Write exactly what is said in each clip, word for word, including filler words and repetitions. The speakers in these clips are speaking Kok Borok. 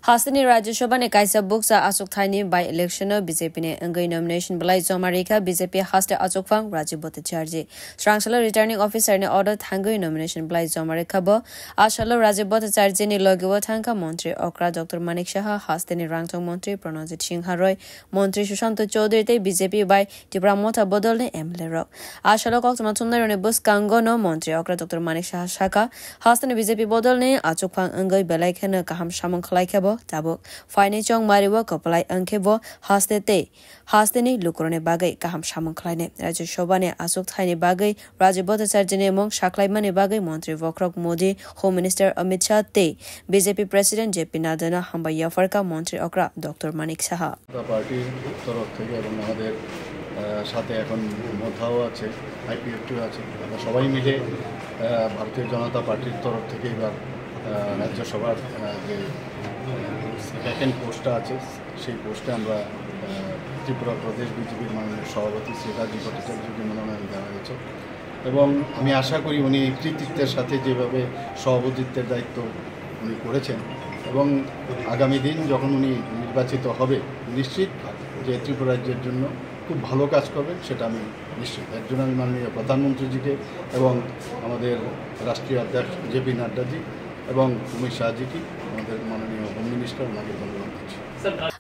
Hasteni Rajya Sabha ni kaisa bukcha achuk thaini by election o B J P ni wngwi nomination belai joma rikha B J P haste achukphang Rajib Bhattacharjee. Srangsalo returning officer ni order thangwi nomination belai joma rikha bo. Asalo Rajib Bhattacharjee ni logi o thangkha montri okra Doctor Manik Saha, hasteni rangchak montri Pranajit Singha Roy, montri Sushanta Chowdhury tei B J P bai Tipra Motha bodolni M L A rok. Asalo koktwma thumnairokni bwskango no montri okra Doctor Manik Saha sakha, hasteni B J P bodolni achukphang wngwi belai kheno kaham samung khlai khe bo tabuk. Phainai chongmari o kwplai wngkhe bo haste tei hasteni lukurokni bagwi kaham samung khlainai. Rajya Sabha ni achuk thaini bagwi Rajib Bhattacharjee ni mung saklaimani bagwi montri Bokrok Modi, Home Minister Amit Shah tei B J P President J P Nadda no hambai yapharkha montri okra Doctor Manik Saha. জনতা পার্টির তরফ থেকে এবং আমাদের, আহ, সাথে এখন মথাও আছে, আইপিএফটিও আছে। আমরা সবাই মিলে, আহ, ভারতীয় জনতা পার্টির তরফ থেকে এবার, আহ, রাজ্যসভার, আহ, যে ভ্যাকেন্ট পোস্টটা আছে, সেই পোস্টে আমরা, আহ, ত্রিপুরা প্রদেশ বিজেপির মাননীয় সভাপতি শ্রী রাজীব ভট্টাচার্যকে মনোনয়ন দেওয়া হয়েছে। এবং আমি আশা করি উনি কৃতিত্বের সাথে যেভাবে সভাপতিত্বের দায়িত্ব উনি করেছেন এবং আগামী দিন যখন উনি নির্বাচিত হবে, নিশ্চিত যে ত্রিপুরা রাজ্যের জন্য খুব ভালো কাজ করবেন, সেটা আমি নিশ্চিত। এর জন্য আমি মাননীয় প্রধানমন্ত্রীজিকে এবং আমাদের রাষ্ট্রীয় অধ্যক্ষ জেপি নাড্ডাজি এবং অমিত শাহজিকে, আমাদের মাননীয় হোম মিনিস্টার, ওনাকে ধন্যবাদ দিচ্ছি।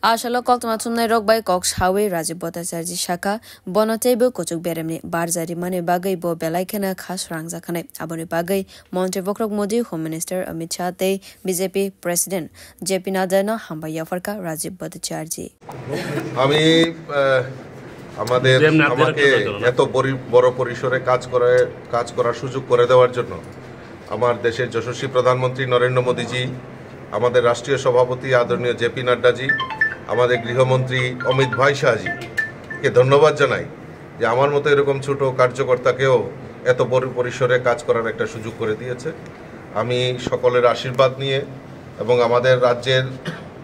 Asalo koktwma thumnairok bai kok sawi Rajib Bhattacharjee sakha, bono teibo kuchuk beremni barja rimani bagwi bo belai kheno kha srangjakhanai. Aboni bagwi montri Bokrok Modi, Home Minister Amit Shah tei B J P President J P Nadda no hambai yapharkha Rajib Bhattacharjee. আমি, আহ, আমাদের, আমাকে এত বড় পরিসরে কাজ করে, কাজ করার সুযোগ করে দেওয়ার জন্য আমার দেশের যশস্বী প্রধানমন্ত্রী নরেন্দ্র মোদীজি, আমাদের রাষ্ট্রীয় সভাপতি আদরণীয় জেপি নাড্ডাজি, আমাদের গৃহমন্ত্রী অমিত ভাই শাহজিকে ধন্যবাদ জানাই যে আমার মতো এরকম ছোট কার্যকর্তাকেও এত বড় পরিসরে কাজ করার একটা সুযোগ করে দিয়েছে। আমি সকলের আশীর্বাদ নিয়ে এবং আমাদের রাজ্যের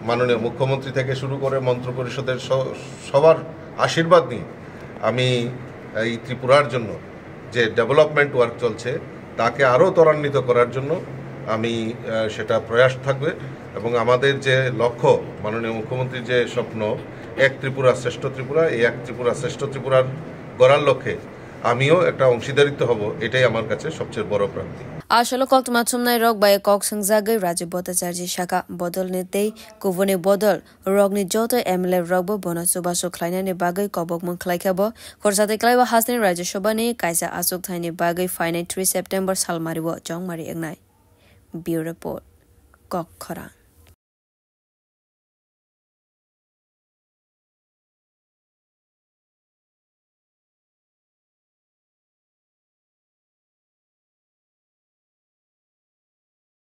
মাননীয় মুখ্যমন্ত্রী থেকে শুরু করে মন্ত্রিপরিষদের স-, সবার আশীর্বাদ নিয়ে আমি এই ত্রিপুরার জন্য যে ডেভেলপমেন্ট ওয়ার্ক চলছে, তাকে আরও ত্বরান্বিত করার জন্য আমি, আহ, সেটা প্রয়াস থাকবে। এবং আমাদের যে লক্ষ্য, মাননীয় মুখ্যমন্ত্রীর যে স্বপ্ন, এক ত্রিপুরা শ্রেষ্ঠ ত্রিপুরা, এই এক ত্রিপুরা শ্রেষ্ঠ ত্রিপুরার গড়ার লক্ষ্যে আমিও একটা অংশীদারিত্ব হব, এটাই আমার কাছে সবচেয়ে বড় প্রাপ্তি। Asalo koktwma thumnairok bai kok swngjagwi Rajib Bhattacharjee sakha, bodolni tei kubuni bodol rokni joto M L A rokbo bono chubachu khlainani bagwi kobokmung khlaikha bo. Khorsa tei kwlaibo hasteni Rajya Sabha ni kaisa achuk thaini bagwi phainai three September salmari o chongmari wngnai. Bureau Report, Kok Khorang.